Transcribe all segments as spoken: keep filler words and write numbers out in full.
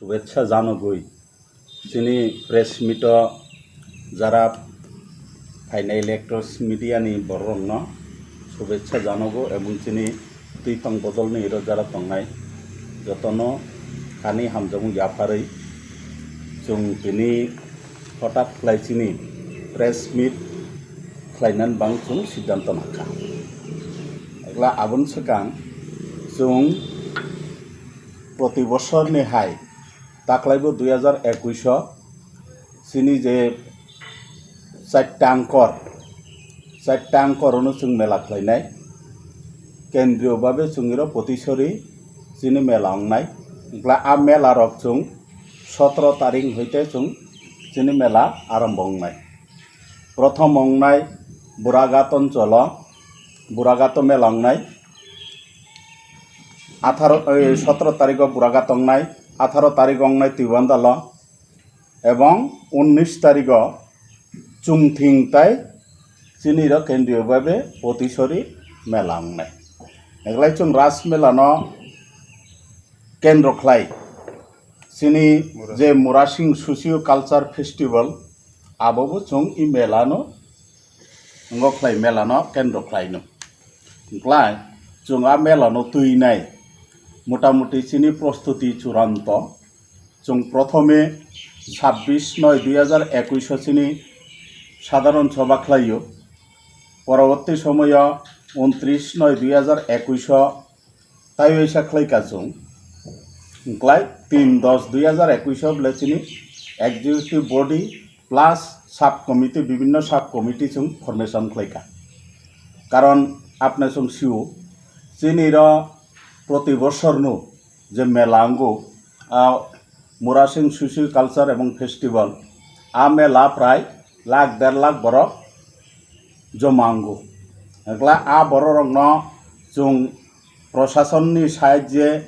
Shubhechha janagwi. Chini press meet o jara phainai electronics media ni borok rokno shubhechha janago ebong chini twi tong bodol ni iro jara tongnai jotono ani hamjakmung yapharwi chwng tini hotak khlai chini press meet khlainani bang chwng siddhanto nangkha. Ekla aboni swkang chwng proti bosor ni hai taklaibo dui hajar ekush o chini je chaita angkor, chaita angkor ono chwng mela khlainai, kendriyo babe chwng iro potisori chini mela wngnai. Wngkla a mela rok chwng sotro tarik hoite chwng chini mela arombo wngnai. Prothom wngnai Buragat oncholo, Buragat o mela wngnai. Atharo, ei, sotro tarigo Buragat wngnai, atharo tarigo wngnai Twibandalo, ebong unnish tarigo Chungthing tai chini ro kendriyo babe Potisori mela wngnai. Eglai chwng Ras Mela no kendro khlai chini je Murasing Socio Culture Festival abobo chwng i mela no ngo khlai mela no kendro khlai no. Wngkhlai chwng a mela no twi nai motamuti chini prostuti churanto. Chwng prothome sabbish noi dui hajar ekush o chini sadharon sobha khlaio. Poroborti somoyo untris noi dui hajar ekush o taiwaisa khlaika chwng. Wngkhlai tin dos dui hajar ekush o bole chini executive body plus sub committee, bibinno sub committee chwng formation khlaika. Karon apne chwng sio, chini ro proti bosorno je mela wngo, ah, Murasing Socio Culture ebong Festival, a mela prai lakh der lakh borok joma wngo. Wngkla a borok rokno chwng prosasonni sahajye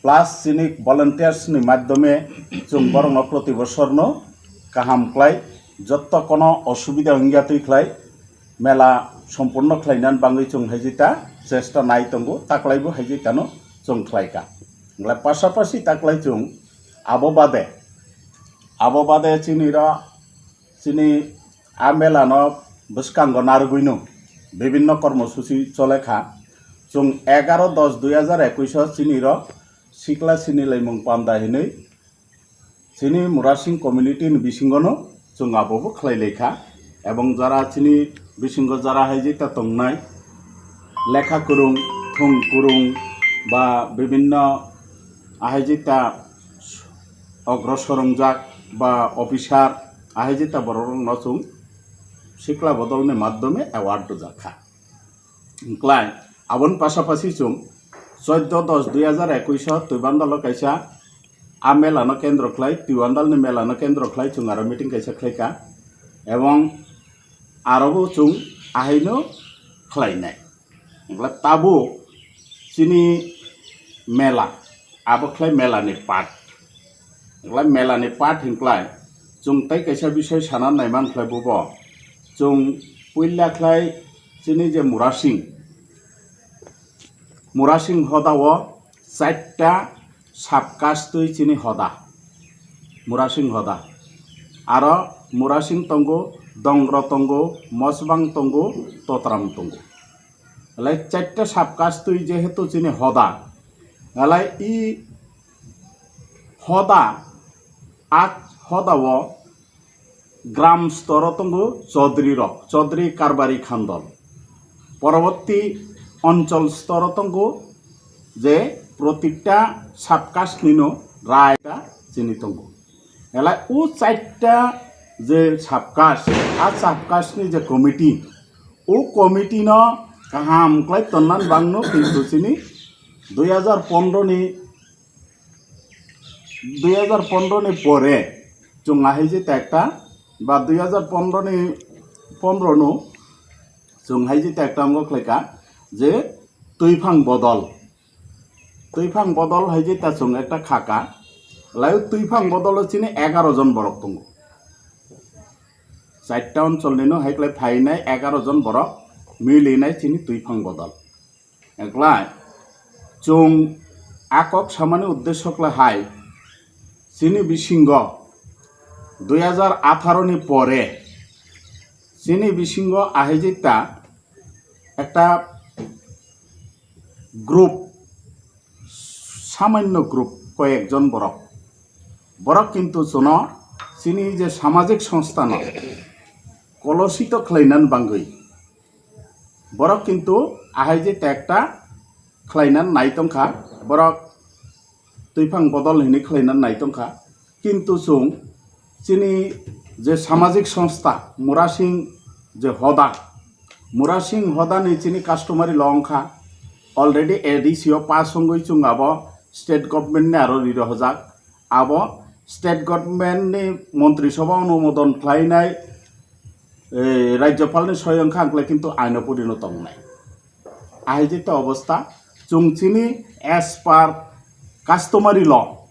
plus chini volunteers ni madhyome chwng borokno proti bosorno kaham khlai jotto kono osubida wngya twi khlai mela sompurno khlainani bangwi chwng haijita chesta nai tongo, taklaibo haijitano chwng khlaika. Wngkla pasapasi taklai chwng abo bade, abo bade chini ro, chini a mela no bwskango narwgwino bibinno kormosuchi chole kha. Chwng egaro dos dui hajar ekush o chini ro sikla sini laimung panda hinwi chini Murasing community ni bisingo no chwng abo bo khlai lai kha. Ebong jara chini bisingo jara haijita tongnai lekha kwrwng, thwng kwrwng ba bibinno ahaijita ogrosor wngjak ba officer ahaijita borok rokno chwng sikla bodol ni madhyome award rwjak kha. Wngkhlai aboni pasapasi chwng chwddo dos dui hajar ekush o Twibandalo kaisa a mela no kendro khlai, Twibandal ni mela no kendro khlai chwng aro meeting kaisa khlaika. Ebong aro bo chwng ahaino khlainai. Wngkla tabuk chini mela, abo khlai mela ni part. Wngkla mela ni part hinklai chwng tei kaisa bisoi sana naiman khlai bubo. Chwng puila khlai chini je Murasing, Murasing hoda o chaita sub caste twi chini hoda, Murasing hoda. Aro Murasing tongo, Dongro tongo, Mosbang tongo, Totram tongo. Alai chaita sub caste twi jehetu chini hoda, alai i hoda, a hoda o gram storo tongo Chaudhary rok, Chaudhary Karbari Khandol. Poroborti onchol storo tongo je protikta sub caste nino rai ta chini tongo. Elai o chaita je sub caste, a sub caste ni je committee, o committee no kaham khlai tonnan bangno kintu chini dui hajar pondro ni dui hajar pondro ni pore chwng ahai je tekta ba dui hajar pondro ni pondro no chwng hai je tekta wngkha khlaika je twiphang bodol, twiphang bodol hai je ta chwng ekta khaka lai twiphang bodol o chini egaro jon borok tongo. Chaita onchol nino hai khlai phainai egaro jon borok milinai chini twiphang bodol. Eklai chwng a kok samani uddesyo khlai hai, Chini bisingo dui hajar atharo ni pore chini bisingo ahai jeta ekta group, samanyo group, koyekjon borok, borok kintu chuno chini je samajik songstha no kolosito khlainani bangwi borok kintu ahai jeta ekta khlainani nai tongkha, borok twiphang bodol hinwi khlainani nai tongkha. Kintu chwng chini je samajik songstha Murasing je hoda, Murasing hodani chini customary law wngkha, already A D C o pass wngwi chwng abo state government ni aro ri rohojak. Abo state government ni montri sabha onumodon khlainai, eh, rajyopal ni soyong kha, wngkhlai kintu aino puri no tongnai. Ahai jeta obostha, chwng chini as per customary law,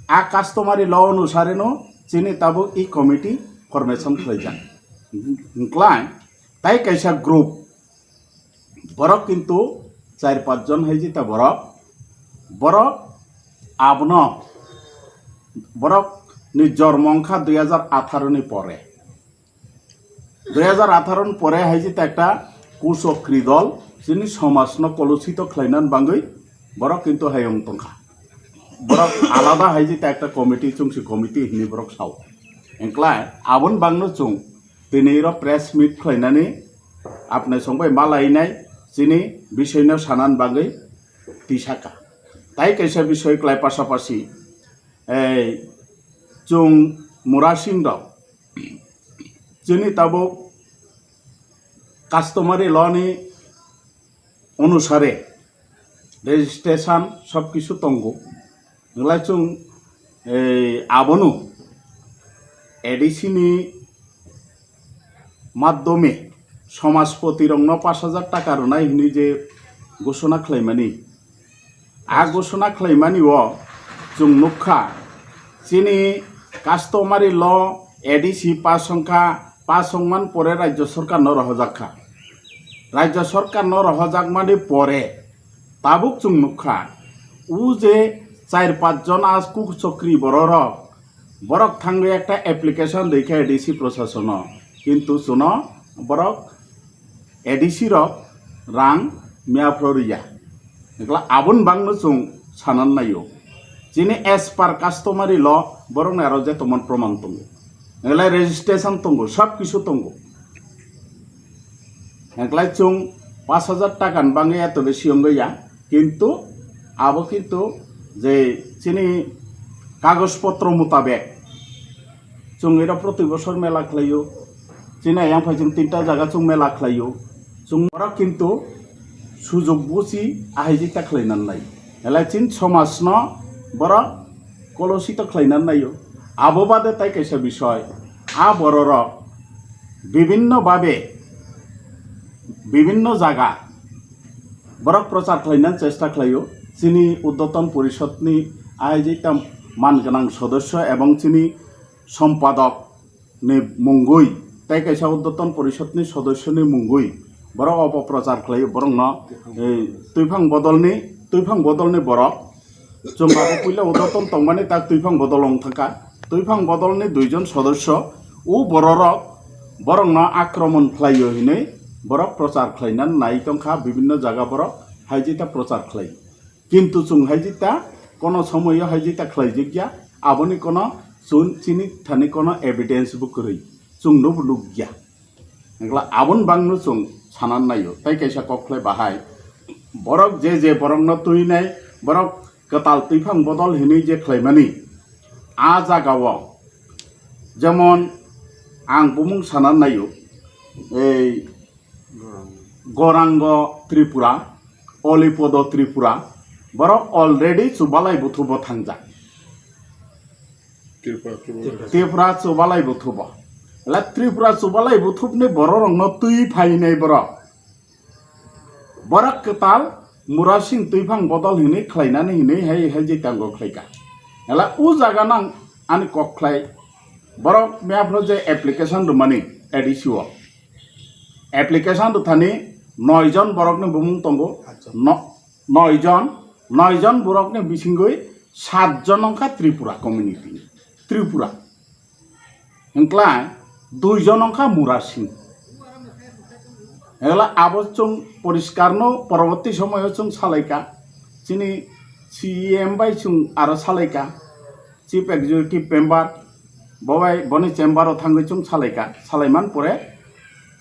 a customary law onusare no chini tabuk e committee formation khlaijak. Wngkhlai tai kaisa group, borok kintu char panch jon hai jeta borok, borok abono borok ni jormo wngkha dui hajar atharo ni pore. Dui hajar atharo ni pore hai jeta ekta kuchokri dol chini somaj no kolosito khlainani bangwi borok kintu hayung tongkha. Borok alada hai jeta ekta committee, chwngsi committee hinwi borok sao. Wngkhlai aboni bangno chwng tini ro press meet khlainani apnai songbai malainai chini bisoino sanani bagwi tisaka. Tai kaisa bisoi klai pasapasi, ei, chwng Murasing rok chini tabuk customary law ni onusare registration sob kisu tongo. Wngkhlai chwng, ei, abono A D C ni madhyome somajpoti rokno pash hajar taka rwnai hinwi je ghoshona khlaimani, a ghoshona khlaimani o chwng nukha chini customary law A D C pass wngkha, pass wngman pore rajya sorkar no rohojak kha. Rajya sorkar no rohojakmani pore tabuk chwng nukha, o je char panch jon a kuchokri bororok, borok thangwi ekta application rikha A D C prosasono, kintu chuno borok A D C rok rang miyaphro riya. Wngkhlai aboni bangno chwng sanan naio. Chini as per customary law borokni aro je tomon proman tongo. Wngkhlai registration tongo, sob kisu tongo. Wngkhlai chwng pash hajar taka ni bangwi eto besi wngwi ya, kintu abo kintu je chini kagoj potro mutabek chwng ero proti bosor mela khlaio, chini ayang phai chwng tinta jaga chwng mela khlaio, chwng borok kintu sujok buchi ahai jita khlainan nai, elai chin somaj no borok kolosito khlainan naio. Abo bade tai kaisa bisoi, a bororok bibinno babe, bibinno jaga borok prochar khlainani chesta khlaio. Chini Urdhwatan Porishod ni ahaijita man gwnang sodosyo ebong chini sompadok ni mungwi tei kaisa Urdhwatan Porishod ni sodosyo ni mungwi borok opoprochar khlaio, borokno, eh, twiphang bodolni, twiphang bodolni borok. Chwng abo puila Urdhwatan tongmani tak twiphang bodol wng thangkha. Twiphang bodolni duijon sodosyo, o bororok borokno akromon khlaio hinwi borok prochar khlaina nai tongkha, bibinno jaga borok haijita prochar khlai. Kintu chwng haijita kono somoyo haijita khlaijak ya, aboni kono chwng chini thani kono evidence bo kwrwi, chwngno bo nukya. Wngkla aboni bangno chwng sanan naio. Tai kaisa kok khlai bahai, borok je je borokno twinai, borok kwtal twiphang bodol hinwi je khlaimani, a jagao jemon ang bumung sanan naio, ei Gorango Tripura, Olipodo Tripura, borok already Chubalai Buthubo thangjak. Tripura, Tripura. Tripura Chubalai Buthubo. Ela Tripura Chubalai Buthubni bororokno twi phainai borok. Borok kwtal Murasing twiphang bodol hinwi khlainani hinwi hai, hai je tango khlaika. Ela o jaga nang ani kok khlai. Borok miyaphro je application rwmani A D C o. Application rwthani noi jon borokni bumung tongo. Acha. No-, noi jon, noi jon borokni bisingwi sat jon wngkha Tripura community ni. Tripura. Hwnkhlai duijon wngkha Murasing. Hwnkhlai abo chwng poriskarno poroborti somoyo chwng salaikha. Chini C E M bai chwng aro salaikha. Chief Executive Member, bo bai boni chamber o thangwi chwng salaikha. Salaiman pore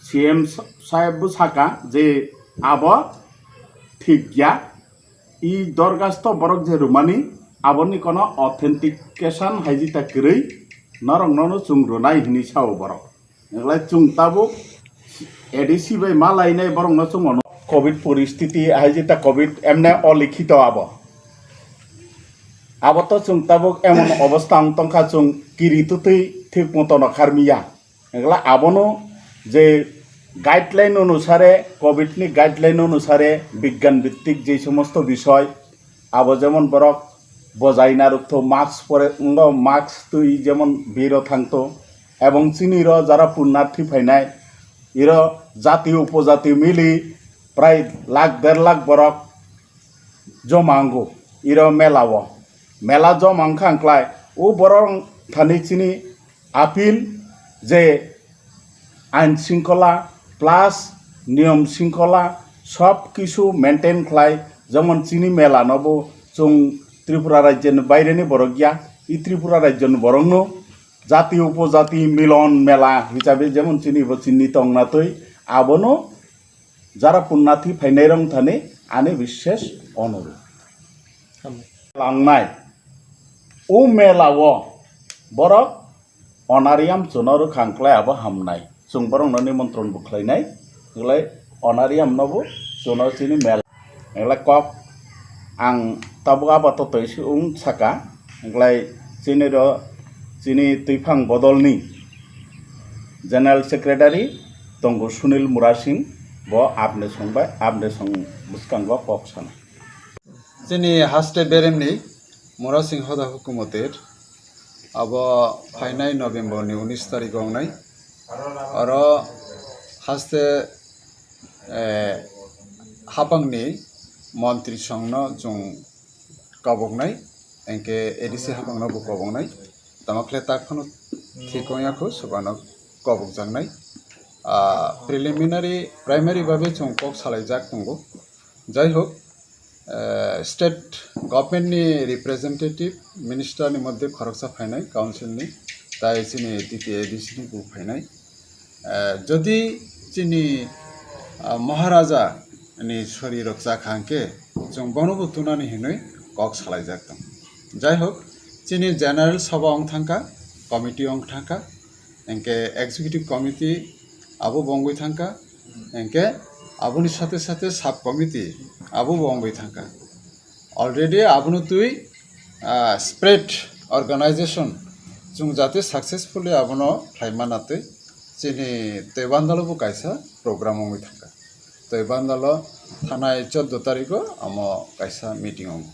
C M sa-, saheb bo saka je abo thik ya. I dorgasto borok je rwmani, aboni kono authentication hai jita kwrwi, norokno no chwng rwnai hinwi sao borok. Hwnkhlai chwng tabuk A D C bai ma lainai borokno chwng ono. Covid poristiti hai jita covid emne olikhito abo. Abo to chwng tabuk emon obostha wng tongkha chwng kiri twtwi thik motono kharmiya. Hwnkhe abono je guideline onusare, covid ni guideline onusare bigyan bhittik je somosto bisoy, abo jemon borok bojai narwkthok, mask pore, wngkha mask twi jemon biro thangthok, ebong chini ro jara punarthi phainai, iro jati upojati mili prai lakh der lakh borok joma wngo iro mela o. Mela joma wngkha wngkhlai o borok thani chini appeal je ain shringkhola plus niyom shringkhola sob kisu maintain khlai, jemon chini mela no bo chwng Tripura rajyoni baireni borok ya, i Tripura rajyoni borok no jati upojati milon mela hisabe jemon chini bo chini tongna twi abono jara punarthi phainai rok thani ani bishesh onurudh. Langnai o mela o borok onariyam chwngno rwkha wngkhlai abo hamnai. Chwng borokno nimantron bo khlainai, wngkhlai onariyam no bo chwngno chini mela. Wngkhlai kok ang tabuk abo to twi se wng saka, wngkhlai chini ro chini twiphang bodolni General Secretary tongo Sunil Murasing, bo apni song bai, apni song bwskango kok sana. Chini haste beremni Murasing hoda hukumoter abo phainai November ni unis tarik wngnai. Oro haste, eh, hapangni montri songno chwng koboknai, engke A D C hapangno bo koboknai. Tamo khle tak phano thik wngya kho, sobano kobokjaknai. Ah, preliminary, primary babe chwng kok salaijak tongo. Jai hok, eh, state government ni representative minister ni moddhe khoroksa phainai council ni, tai chini T T A D C ni bo phainai. Eh, jodi chini, ah, Maharaja ni sori rok chakha hwnkhe, chwng bono bo tunani hinwi kok salaijak tong. Jai hok, chini general sabha wng thangkha, committee wng thangkha, hwnkhe executive committee abo bo wngwi thangkha, hwnkhe aboni sate sate sub committee abo bo wngwi thangkha. Already abono twi, ah, spread organization chwng jate successfully abono khlai manatwi chini tei bandalo bo kaisa program wngwi thangkha. Tei bandalo thanai choddo tarikgo amo kaisa meeting wngo.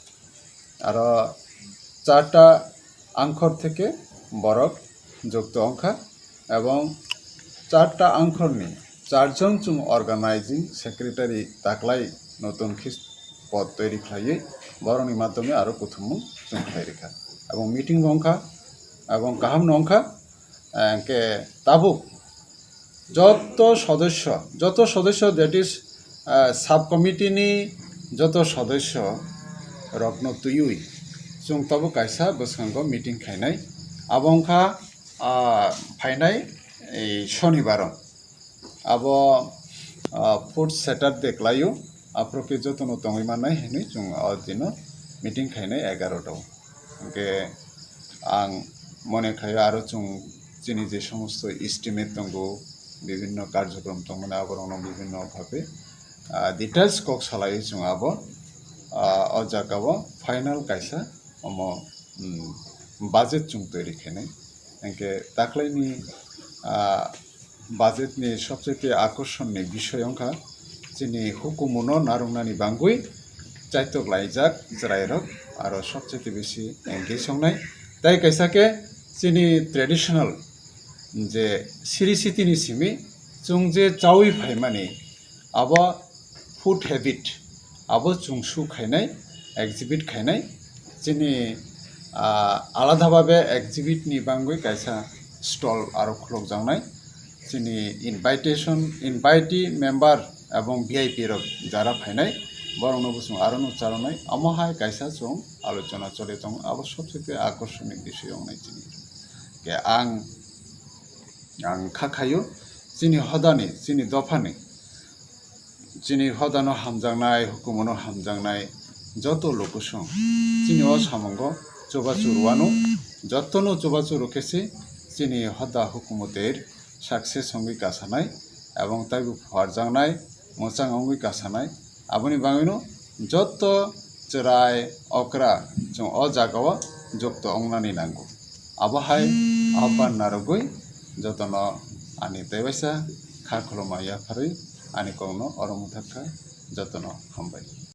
Aro charta angkhor theke borok jukto wngkha ebong charta angkhorni charjon chwng organizing secretary taklai notun khe pod toiri khlaiwi borokni madhyome aro kuthumung chwng khlai rikha. Ebong meeting bo wngkha, ebong kaham no wngkha, eh, hwnkhe tabuk joto sodosyo, joto sodosyo, that is, ah, sub committee ni joto sodosyo rokno twiwi chwng tabuk kaisa bwskango meeting khainai. Abo wngkha, ah, phainai, eh, sonibaro. Abo, ah, fourth Saturday khlaio, aphuru khe jotono tongwi mannai hinwi chwng o dino meeting khainai egarota o. Hwnkhe ang mone khaio aro chwng chini je somosto estimate tongo, bibhinno karjokrom tongmani aborokno bibhinno bhabe, ah, details kok salaiwi chwng abo, ah, o jaga o final kaisa omo, mm, budget chwng toiri khainai. Hwnkhe taklaini, ah, budget ni sobchaite akorsonni bisoi wngkha chini hukumuno narwknani bangwi chaitok laijak chwrairok aro sobchaite bisi engage wngnai. Tai kaisa khe chini traditional je siri sitini simi chwng je chaui phaimani abo food habit abo chwng su khainai, exhibit khainai. Chini Ah, alada babe exhibit ni bangwi kaisa stall aro khulokjaknai. Chini invitation, invitee member ebong V I P rok jara phainai, borokno bo chwng aro no charonai. Omo hai kaisa chwng alochona choli tongo, abo sobsete akorsonwi bisoi wngnai chini. Ke ang, ang kha khaio, chini hodani, chini dophani, chini hodano hamjaknai, hukumono hamjaknai joto lukusong chini o samungo chubachu rwano, jotono chubachu rwkhe se chini hoda hukumo ter success wngwi kasanai, ebong taibo phuarjaknai, mwchang wngwi kasanai. Aboni bagwino joto chwrai okra chwng o jagao jukto wngnani nango. Abo hai ahban narwgwi jotono ani teibaisa kha khulumma yapharwi ani kokno oro mwthak kha, jotono hambai.